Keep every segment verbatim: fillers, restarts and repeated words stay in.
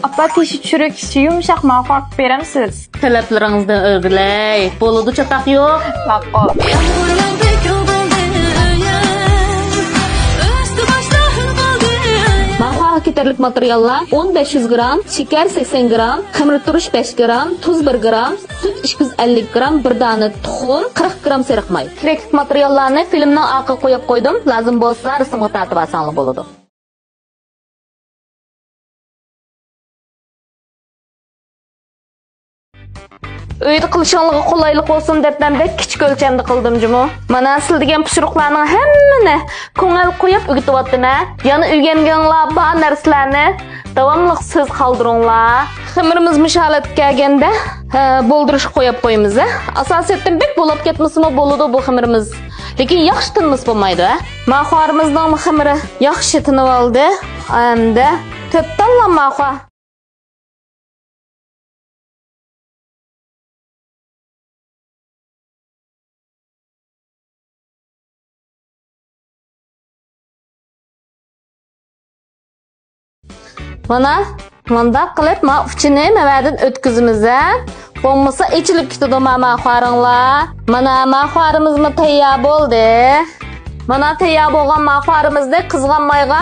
ئاپا، تېشى چۈرۈك، ئىچى يۇمشاق، ماقۇل قىلىپ بېرەمسىز؟ تەلەپلىرىڭىزدىن ئۆرگىلەي. بولىدۇ، چاتاق يوق. ماقۇل. ماقۇل كېتەرلىك ماتېرىياللار: ئۇن بەش يۈز گرام، شېكەر سەكسەن گرام، خېمىرتۇرۇش بەش گرام، تۇز بىر گرام، سۈت ئىككى يۈز ئەللىك گرام، بىر دانە تۇخۇم، قىرىق گرام سېرىق ماي. كېرەكلىك ماتېرىياللارنى فىلىمنىڭ ئارقىغا قويۇپ قويدۇم. لازىم بولسا رەسىمگە تارتىۋالساڭلار بولىدۇ. ئۆيدە قىلىشىڭلارغا قولايلىق بولسۇن دەپ، مەن بەك كىچىك ئۆلچەمدە قىلدىم جۇمۇ. مانا سىلە دېگەن پىشۇرۇقلارنىڭ ھەممىنى كۆڭۈل قويۇپ ئۆگىتىۋاتىمەن. يەنە ئۆگەنگىنىڭلار بار نەرسىلەرنى داۋاملىق سۆز قالدۇرۇڭلار. خېمىرىمىز مۇشۇ ھالەتكە كەلگەندە، ھە، بولدۇرۇشقا قويۇپ قويىمىز، ھە. ئاساسىيەتتىن بەك بولۇپ كەتمىسىمۇ بولىدۇ بۇ خېمىرىمىز. لېكىن ياخشى تىنمىسا بولمايدۇ، ھە. ماخۇ ئارىمىزنىڭ خېمىرى ياخشى تىنىۋالدى. ئەمدى تۆت تاللا ماخۇ. مانا، مۇنداق قىلىپ، ما ئۇچىنى مەۋەدىن ئۆتكۈزىمىز، ھە؟ بولمىسا ئېچىلىپ كېتىدۇ، ما، ماخۇ ئارىڭلار. مانا، ماخۇ ئارىمىزمۇ تەييار بولدى. مانا، تەييار بولغان ماخۇ ئارىمىزنى قىزغان مايغا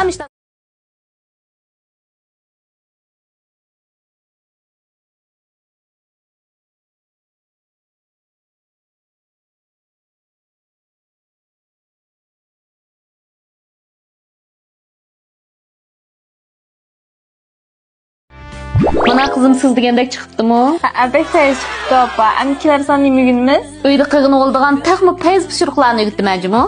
مانا قىزىم، سىز دېگەندەك چىقىپتىمۇ؟ ھە، بەك تەييار چىقىپتۇ، ئاپا. ئەمدى كېلەر سان نېمە ئۆگىنىمىز؟ ئۆيدە قىلغىنى بولىدىغان تېخىمۇ پەيز پىشۇرۇقلارنى ئۆگىتىمەن جۇمۇ.